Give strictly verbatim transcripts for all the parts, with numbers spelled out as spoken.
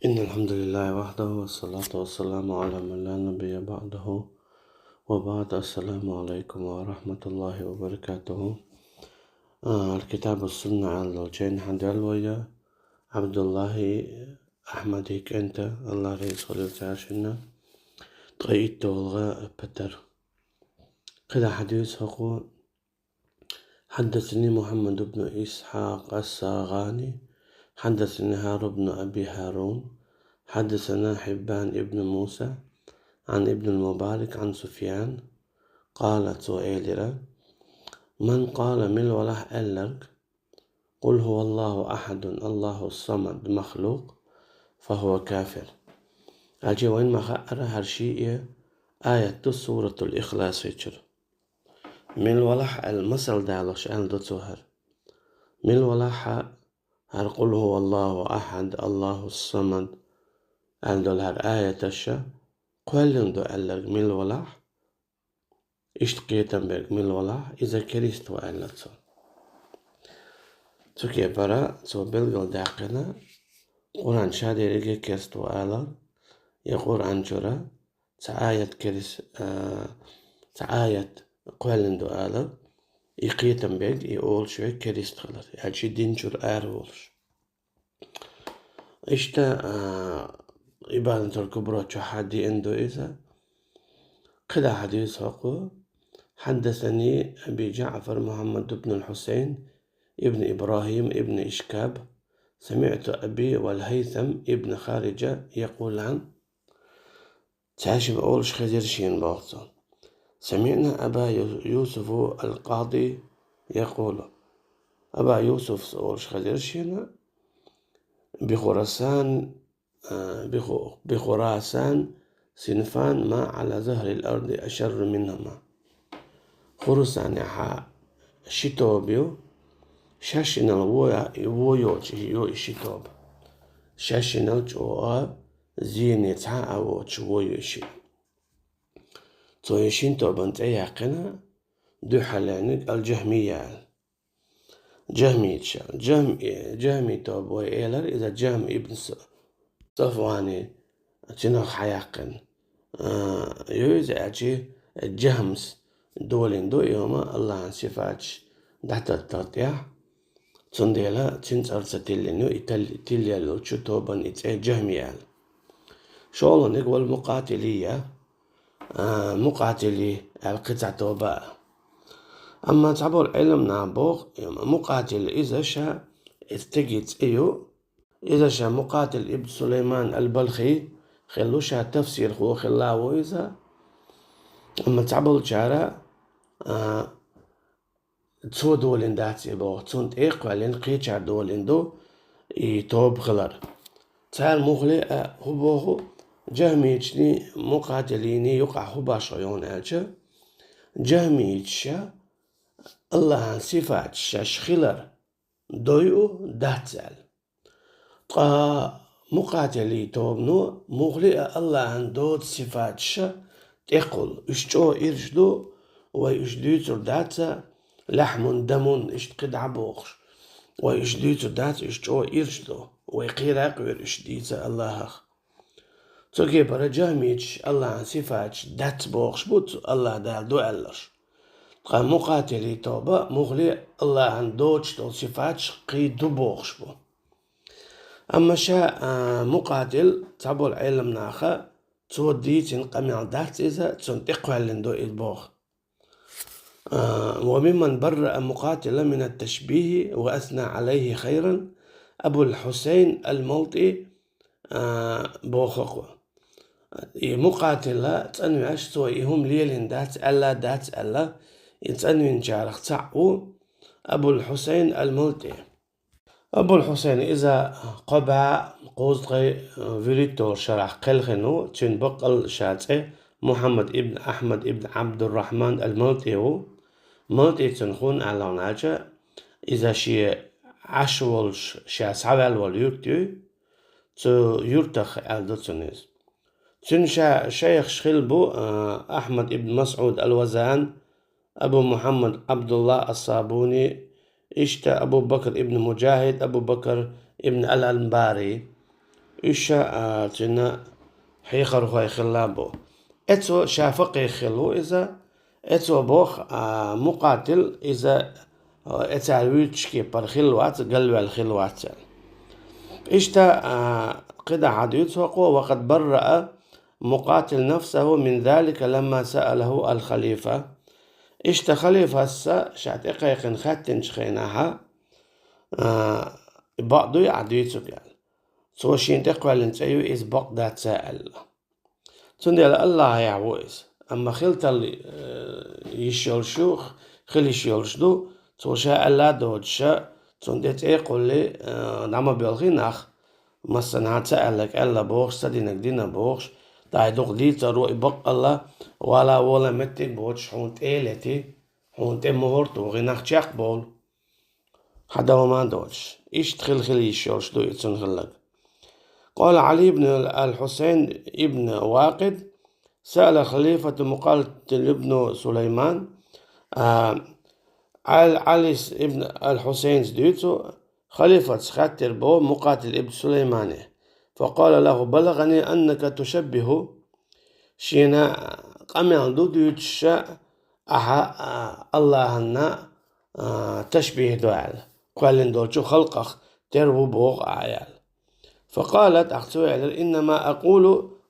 إن الحمد لله وحده والصلاة والسلام على من لا نبي بعده وبعد. السلام عليكم ورحمة الله وبركاته. А, الكتاب والسنة аьлла долчу чӀогӀа хьан доьлла вай, Абдуллахи Ахмади кӀанта, Аллах реза хуьлда цаьршинна, ткъе итт долу гӀа патар. КхидӀа хьадис хӀокхо: حدثني محمد بن إسحاق الساغاني، حدثني هارون بن أبي هارون، حدثنا حبان بن موسى عن ابن المبارك عن سفيان، قال، цо элира: من قال, мила валахь аьлларг, قل هو الله أحد، الله الصمد مخلوق، فهو كافر. Аьлча вайна ма хаьара хӀара шиъ аят ду Суратул Ихласхечуьра. Мила валахь аьлла масал далош аьлла ду цо хӀара. Мила валахь хӀара قل هو الله أحد، الله الصمد аьлла долу хӀара аяташ кхоьллина ду аьлларг мила валахь, иштта кхетам берг мила валахь, иза керист ву аьлла цо. Цу кепара цо билгалдаьккхина, Къуръан ша дерриге керст ву алар, я Къуръан чуьра цхьа аят керис-, а, цхьа аят кхоьллина ду алар, и кхетам берг, и олуш верг керист хилар, аьлча дин чуьра ара волуш. Иштта, а, Ибанатул Кубра чохь а деана ду иза. КхидӀа хьадис хӀокхо: حدثني أبي جعفر محمد بن الحسين بن إبراهيم بن إشكاب، سمعت أبي والهيثم بن خارجة يقولان. Цаьршимма олуш хезира шена, боху цо: سمعنا أبا يو-، يوسف القاضي يقول. Аба Юсуфс олуш хезира шена: بخراسان، а, بخ-، بخراسان صنفان ما على ظهر الأرض أشر منهما. Хурасанехь ши тоба ю, шаьшшинал вон, вон йоцуш ю и ши тоба. Шаьшшинал чӀогӀа зене цхьа а воцуш вон ю и шиъ. Цо и шина тобанан цӀе яьккхина, дуьххьарлерниг ал-Джахмия аьлла. Джахмийча. Джахм-, Джахми тоба вай элира, иза Джахм ибн С-, Сафвани цуьнах хьаяьккхина. А, ю иза, аьлча Джахмс долийна ду и хӀума Аллахьан сифаташ дӀататталгӀа тӀехь. Цундела цуьнан цӀарца тиллина ю и тал-, тиллаеллачу тобанан и цӀе Джахми аьлла. ШолгӀаниг вал-Мукъатилия, а, Мукъатили аьлла кхин цхьа тоба а. Амма цхьаболу Ӏеламнаха боху, Мукъатил иза ша, и стеган цӀе ю, иза ша Мукъатил ибн Сулайман ал-Балхи хилла ву, ша тафсирхо хилла ву иза. Амма цхьаболчара, а, цо долийна дац и боху, цунна тӀе а кхоьллина, кхечара долийна ду и тоба хилар. Цара муххале а хӀун боху, Джахмийчний, Мукъатилийний юкъахь хӀун башхо ю аьлча, Джахмийчаша Аллахьан сифаташ шаьш хилар дойу дац аьлла. Ткъа Мукъатилий тобано муххале а Аллахьан доцу сифаташ тӀекхуллу, уьш чӀогӀа ирча ду, вай уьш дуьйцур дац, лахьмун, дамун, иштта кхидӀа а бохуш, вай уьш дуьйцур дац, уьш чӀогӀа ирча ду, вай кхера а кхоьру уьш дийца Аллахьах. Цу кепара Джахмийчаша Аллахьан сифаташ дац бохуш бу, цу Аллахь Дала ду аьлларш. Ткъа Мукъатилий тоба муххале а Аллахьан доцуш долу сифаташ кхин ду бохуш бу. Амма ша, а, Мукъатил, цхьаболу Ӏеламнаха, цо дийцина къамел дац иза, цунна тӀе кхоьллина ду иза боху. А, وممن برأ مقاتلا من التشبيه وأثنى عليه خيرا أبو الحسين الملطي, а, боху-кх. И Мукъатила цӀанвеш, цо и хӀума лелийна дац аьлла, дац аьлла, и цӀанвинчарах цхьаъ ву Абул-Хьусайн ал-МалтӀи. Абул-Хьусайн иза кхо бӀе кхузткъе вуьрхӀитталгӀачу шарахь кхелхина ву, цуьнан баккъалла ша цӀе Мухьаммад ибн Ахьмад ибн Ӏабдуррахьман ал-МалтӀи ву. МалтӀи цунах хӀунда аьлла аьлча, иза шен Ӏаш волуш, ша схьаваьлла волу юрт юй, цу юьртах аьлла ду цунна иза. Цуьнан ша шайхаш хилла бу, а, Ахьмад ибн МасӀуд ал-Вазан, Абу Мухьаммад Ӏабдулла ас-Сабуни, иштта Абу Бакр ибн Муджахид, Абу Бакр ибн ал-Анбари. уьш а, цуьнан хьехархой хилла бу. Эцо ша факъихӀ хилла ву иза, эцо боху, а, мукъатил иза, а, эцара вуьйцучу кепара хилла вац, галваьлла хилла вац аьлла. Иштта, а, кхидӀа хьадуьйцу хӀокхо: «وقد برأ مقاتل نفسه من ذلك لما سأله الخليفة». Иштта халифас ша тӀекхайкхина хаьттинчу хенахь, а, бакъ дуй ахь дуьйцург аьлла. Цо шена тӀекхоьллина цӀе ю, иза бакъ дац аьлла. Цундела Аллахьехь ву иза. Амма хила талла, э, йиш йолуш ю, хила йиш йолуш ду, цо ша аьлла а доцуш, цунна тӀе цӀе а кхуллий, э, дӀа ма боьлхий нах, массанхьа ца аьлларг аьлла бохуш, ца динарг дина бохуш, тӀаккха дукха дийцаро и баккъалла, вала вола меттиг боцуш, хьуна тӀе а летий, хьуна тӀе мухӀар а тухий, нах чекхбовлу. Хьан дан ма доцуш. Иштта хила хила йиш йолуш ду и цунна хилларг. قال علي بن الحسين بن واقد: سأل خليفة مقاتل بن سليمان، а, Ӏал-, Ӏалис ибн ал-Хьусайнца дуьйцу, халифатца хаьттира боху Мукъатил ибн Сулаймане. فقال له: بلغني أنك تشبه, шена къамел ду дуьйцуш, ахьа, а, Аллахьанна, а, ташбихь до аьлла, кхоьллина долчу халкъах тера ву боху ахьа аьлла. فقال, тӀаккха цо элира: إنما أقول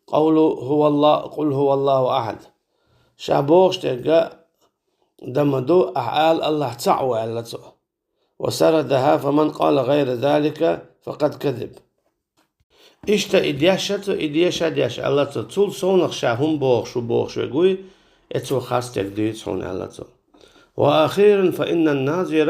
قول هو الله، قل هو الله أحد. Ша бохуш дерг дан ма ду, ахьа ала Аллахь цхьаъ ву аьлла цо. وسردها: فمن قال غير ذلك فقد كذب. Иштта и дешша цо, и деша деш аьлла цо, цул совнах ша хӀума бохуш ву бохуш верг вуй, эцо харцдерг дуьйцу хьуна аьлла цо. وأخيرا فإن الناظر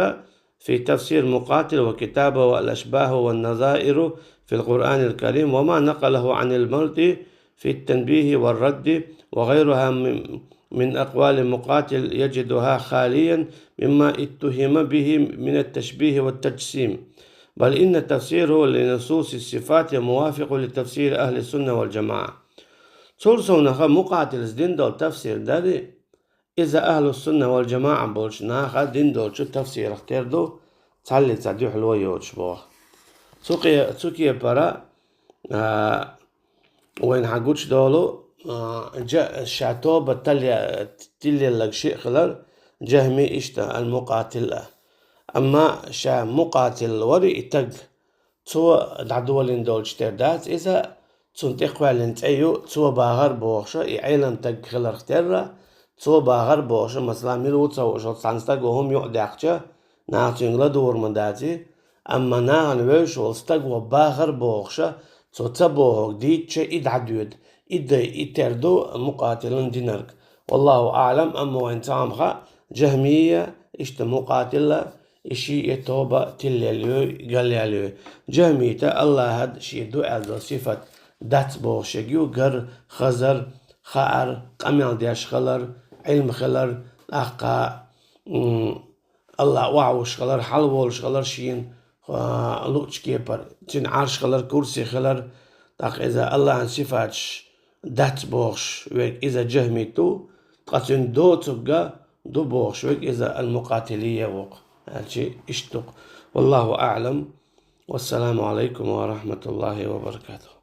في تفسير مقاتل وكتابه والأشباه والنظائر في القرآن الكريم وما نقله عن المردي في التنبيه والرد وغيرها من، من أقوال مقاتل يجدها خاليا مما اتهم به من التشبيه والتجسيم، بل إن تفسيره لنصوص الصفات موافق لتفسير أهل السنة والجماعة. Цул совнаха Мукъатилас дина долу тафсир дари, иза Ахьлу-Сунна вал-ДжамаӀа болчу наха дина долчу тафсирах тера ду, цхьаллица дуьхьало йоцуш боху. Цу кхе-, цу кепара, а, вайна хьан гучудолу, а, джа-, ша тоба талъя-, тиллеллаг шиъ хилар, Джахми иштта, ал-Мукъатил а. Амма ша Мукъатил вари и таг, цо дӀадолийна долчу тера дац иза, цунна тӀекхоьллина цӀе ю, цо бахар бохуша, и Ӏелам таг хиларх терра, цо бахар бохуша, масала, мила ву ца хууш волу цхьана стага хӀума юкъадаьккхича, наха цуьнга ладугӀур ма даций, амма нахана вевзаш волу стага бахар бохуша, цо ца бохург дийцча, и дӀадоьду, и дай, и тера ду Мукъатилан динарг. Валлаху аӀлам, амма вайн цхьамма хаьа, Джахмия, иштта Мукъатила, и шиъ тоба тиллел йой, галъял йой. Джахмийта Аллахьад шен ду аьлла долу сифат дац бохуш ерг ю: гар, хазар, хаар, къамел деш хилар, Ӏилма хилар, тӀаккха, м, Аллахь охьавуш хилар, хьалаволуш хилар шена, а, луъучу кепара, цуьнан Ӏарш хилар, курси хилар, тӀаккха иза Аллахьан сифаташ дац бохуш верг иза джахмит ву, ткъа цуьнан доцург ду бохуш верг иза ал-Мукъатилия ву-кх, аьлча иштта ду-кх. Валлаху аӀлам. Вассаламу Ӏалайкум ва рахьматуллахӀи ва баракатухӀ.